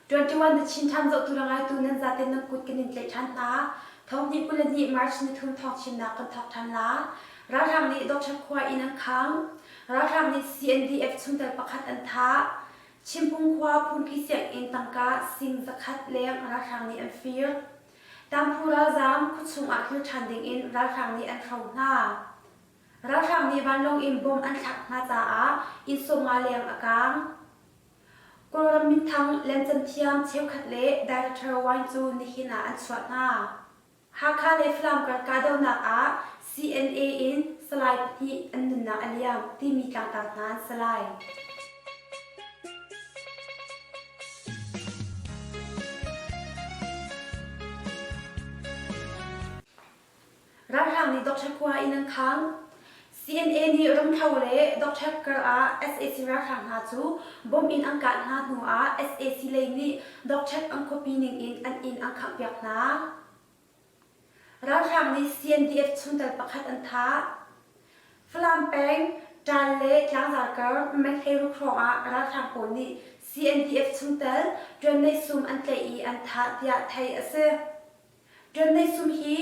21 The Chin Times zohtu le ngaitu nan zaten nan kut kan in tlaih ṭhan hna. Thonghnih 22 March nithum thawngchimnak kan thawk ṭhan la. Ralhrang nih Dawkṭha khua inn an khang. Ralhrang nih CNDF chungtel pakhat an thah. Chimpung khua phungki sianginn tangka sing zakhat leng ralhrang nih an fir. Tamphu ralzaam khuachung ah kir ṭhan dingin ralhrang nih an hro hna. Ralhrang nih vanlawng in bomb an thlak hna caah inn sawmnga leng a kaang. Kawlram minthang lemcanthiam cheukhat le director Wine cu nihin ah an chuah hna. Hakha le Falam kar kahdohnak ah CNA in Salai pahnih an nunnak a liam timi tlangtar hna an si lai. Ralhrang nih Doctor Khua inn an khang. CNA nih Ramthlo le Doctor kar ah sac ralhrang hna cu bomb in an kah hna hnu ah sac lei nih Doctor an khuapi ning in an inn an khanghpiak hna. Ralhrang nih CNDF chungtel pakhat an thah. Falam peng, Ṭaal le Tlangzar kar Mengheiruk hrawng ah ralhrang pawl nih CNDF chungtel Ṭuan Nei Sum an tlaih i an thah tiah theih a si. Ṭuanneisum hi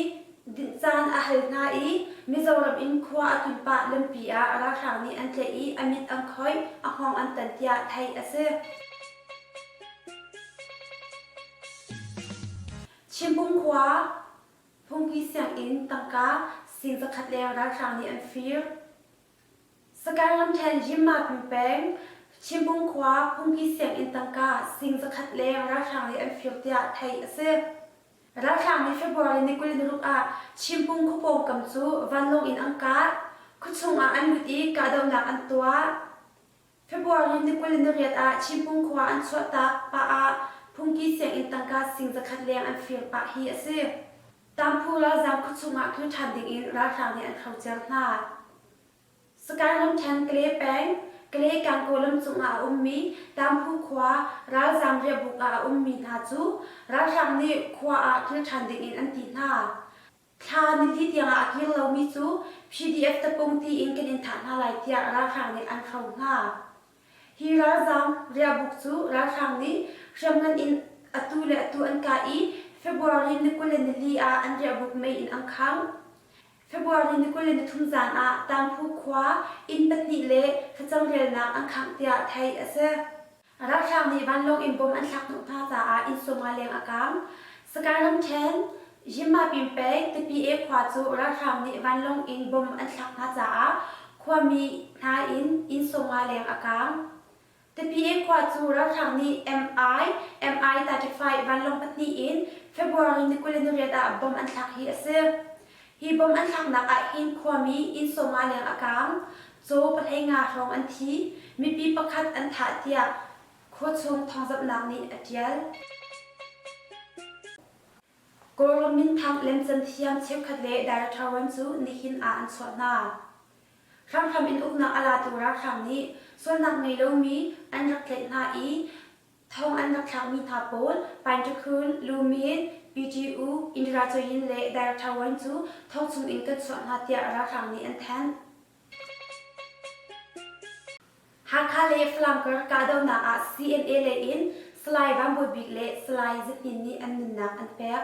dinh caan a hal hna i Mizoram in khua a tlun pah lampi ah ralhrang nih an tlaih i a mit an khoih, a hngawng an tan tiah theih a si. Chimpung khua Phungki sianginn tangka sing zakhat leng ralhrang nih an fir. Sagaing ramṭhen Yinmapin peng Chimpung khua phungki sianginn tangka sing zakhat leng ralhrang nih an fir tiah theih a si. Ralhrang nih February ni 26 ah Chimpung khua pawngkam cu vanlawng in an kah. Khuachung ah an lut i kahdohnak an tuah. February ni 28 ah Chimpung khua an chuahtak pah ah phungki sianginn tangka sing zakhat leng an fir pah hi a si. Tamphu ralzaam khuachung ah kir ṭhan dingin ralhrang nih an hrocer hna. Sagaing ramṭhen Kalay peng, Kalay Gangaw lam cungah a ummi Tamphu khua ralzaam riahbuk ah a ummi hna cu ralhrang nih khua ah kir ṭhan dingin an ti hna. Thla nili tiangah a kir lomi cu PDF tapung tiin kan in thah hna lai tiah ralhrang nih an hro hna. Hi ralzaam riahbuk cu ralhrang nih hriamngan in atu le atu an kah i February ni 24 ah an riahbuk mei in an khangh. February ni 23 zan ah Tamphu khua inn pahnih le facang rialnak an khangh tiah theih a si. Ralhrang nih vanlawng in bom an thlak hnawh hna caah inn sawmnga leng a kaang. Sagaing ramṭhen Yinmapin peng Tipi-e khua cu ralhrang nih vanlawng in bom an thlak hna caah khuami hna in inn sawmnga leng a kaang. Tipi-e khua cu ralhrang nih MI, MI-35 vanlawng pahnih in February ni 28 ah bom an thlak hi a si. Hi bom an thlaknak ah hin khuami inn sawmnga leng a kaang, caw pahleinga hrawng an thi, mipi pakhat an thah tiah khuachung thawngzamhnak nih a ṭial. Kawlram minthang lemcan thiam cheukhat le director ram cu nihin ah an chuah hna. Hramhram in uknak a latu ralhrang nih sualnak ngei lomi an rak tlaih hna i Thong an rak thlakmi hna pawl Paintakhun, Lumin, PTU, Indira Coyin le Director Wan cu thong chung in kan chuah hna tiah ralhrang nih an thanh. Hakha le Falam kar kahdohnak ah CNA lei in Salai Van Bawi Bik le Salai Za Hnin nih an nunnak an pek.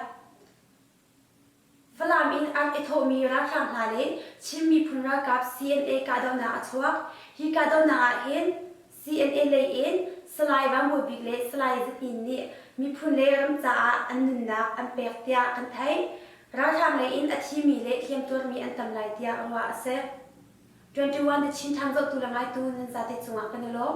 Falam in a rak i thawhmi ralhrang hna le Chin miphun ralkap CNA kahdohnak a chuak. Hi kahdohnak ah hin CNA lei in Salai Van Bawi Bik le Salai Za Hnin nih miphun le ram caah an nunnak an pek tiah kan theih. Ralhrang lei in a thimi le hliamtuarmi an tam lai tiah ruah a si. 21 The Chin Times zohtu le ngaitu nan zate cungah kan i lawm.